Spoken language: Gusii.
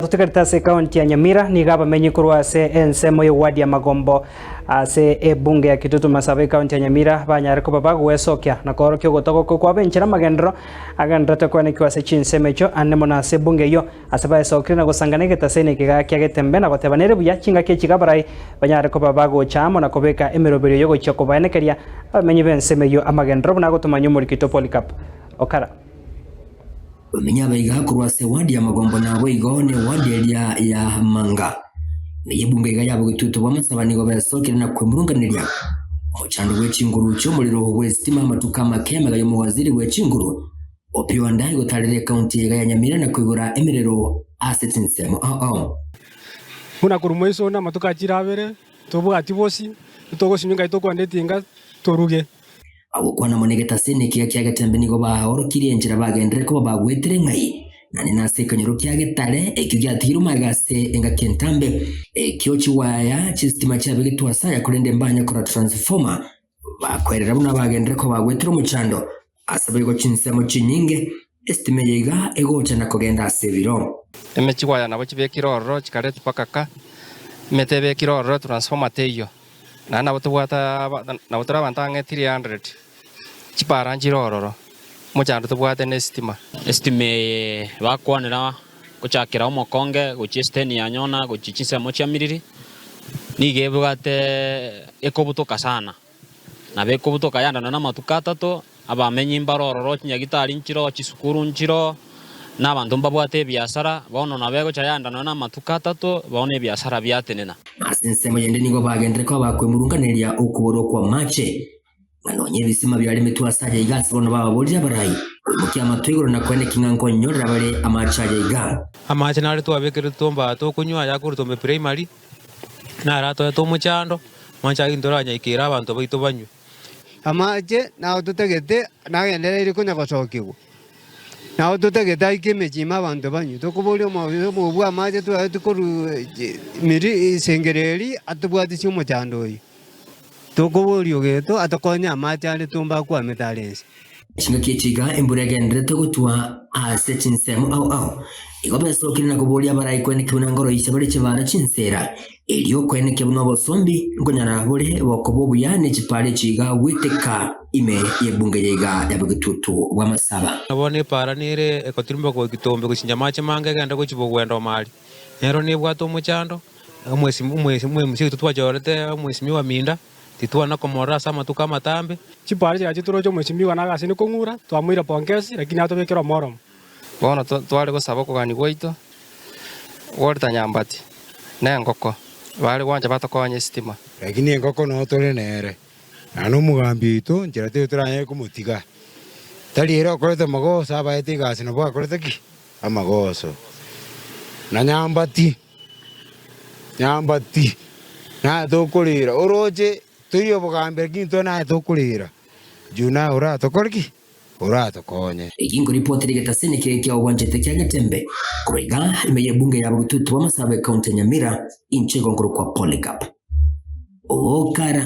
Totigarete ase ekaunti ya Nyamira, nigo abamenyi korwa ase ensemo y'ewadi ya Magombo ase ebunge ya Kitutu Masaba ekaunti ya Nyamira banyare koba bagwesokia na koorokia ogotogokwa kwabo enchera amagenderero agendererete koenekiwa ase chinsemo echio ande mono ase ebunge eyio ase baesokire na gosangana egetaseni ekigaa kia Getembe na goteba nere buya chingaki echi abarai banyare koba bagocha amo na kobeka emeroberio y'ogochia kobaenekeria abamenyi b'ensemo eyio amagenderero buna agotomanywa omoriki oito Polycarp Okara. Bamenye abaiga korwa ase ewadi ya Magombo naboigo newadi eria ya Manga. Na ey'ebunga iga y'abogetutu bw'amasaba nigo besokire na kwemurunganeria omochando bwe chinguru chi'omorero bw'esitima amatuko amake amega y'omowaziri bwe chinguru Opiyo Wandayi gotarera ekaunti iga ya Nyamira na koigora emerero ase chinsemo ao ao. Buna korwa moiso onde amatuko achire abere, tobwati bosi, titogosimia nkai tokwenda etinga toruge. Agokwana mono egetaseni ekiya kia Getembe nigo baorokirie enchera bagenderere koba bagwetire ng'ai, naende nase ekenyoro kia Getare ekio giatigirwe magega ase engaki entambe, ekio chiwaya chi'esitima chiabegetwe ase aya korende mbanya korora transformer, bakoerera buna bagenderere koba bagwetire omochando ase boigo chinsemo chinyinge esitima eye iga egocha na kogenda ase ebiro. Ime chiwaya nabo chibekire ororo chikaretwa mpaka ka, emete ebekire ororo transformer teiyo. Naende nabo tobwate aba nabo tore abanto ang'e 300, chipara nchire ororo, omochando tobwate na esitima. Esitima eye bakwanera gochakera omokonge gochia esiteni ya Nyona gochia chinsemo chia Miriri, nigo ebwate ekobutoka sana. Nabo ekobutoka yandana namatuko atato, abamenyi mbare ororo, chinyagitari nchiroo, chisukuru nchiroo, na abanto mbabwate ebiasara, bono nabo egocha yandana namatuko atato, bono ebiasara biatenena. Ase ensemo yende nigo bagenderere koba bakwemurunganeria okoborwa kw'amache, na nonya ebisima biaremetwe ase aya iga ase bono bababorire abarai koimokia amato igoro na koenekia ng'a nkonyorera bare amache aya iga. Amache nare twabekerete tombaa tokonywa aya akorwa Tombe Primary, naro atoete omochando, amache ayio ntoranyaikere abanto baito banywe. Amache nao totagete nagendereire konya gosokigwa, nao totagete aike emechie ime abanto banywe. Tokoboria omobe bw'amache twaetwe korwa miri isengero eria atobwatisie omochando oyio. Tokoboria ogeto atokonye amache are tombe akwamete are ense. Chingaki echi iga embura egendererete gotwa ase chinsemo ao ao, igo besokire na koboria abarai koenekia buna ngoroisia bare chibaara chinsera, erio koenekia buna obosombi nkonyara bore bokoba obuya ne chipaara echi iga goeteka ime y'ebunge ya iga ya bogetutu bw'amasaba. Bono epaara nere egotirimboka goika Tombe gochincha amache mange egende gochia bogwenda Omari, nero nebwate omochando. Omwesi oito twachorete omwesimiwa Minda, titwana komorora ase amatuko amatambe. Chipara chiaye chitoroche omwesimiwa na agasini kong'ura, twamoira pongesi, lakini atobekere omoromo. Bono tware gosaba okogania gwaito gworeta nyambati na engoko, bare gwancha batokonye esitima. Lakini engoko noo tore nere, naende omogambi oito nchera teiyo toranyare komotiga. Tari ere okorete amagoso abaete egasi nabo akorete ki? Amagoso. Na nyambati. Nyambati, naye tokorera, oroche toiyo obogambi lakini intwe naye tokorera, juu naye oratokore ki? Oratokonye. Eki nkoripotera egetaseni eke kia obwanchete kia Getembe korwa iga ime y'ebunge ya Bogetutu bw'Amasabo ekaunti ya Nyamira, inche igo nkorokwa Polycarp Okara.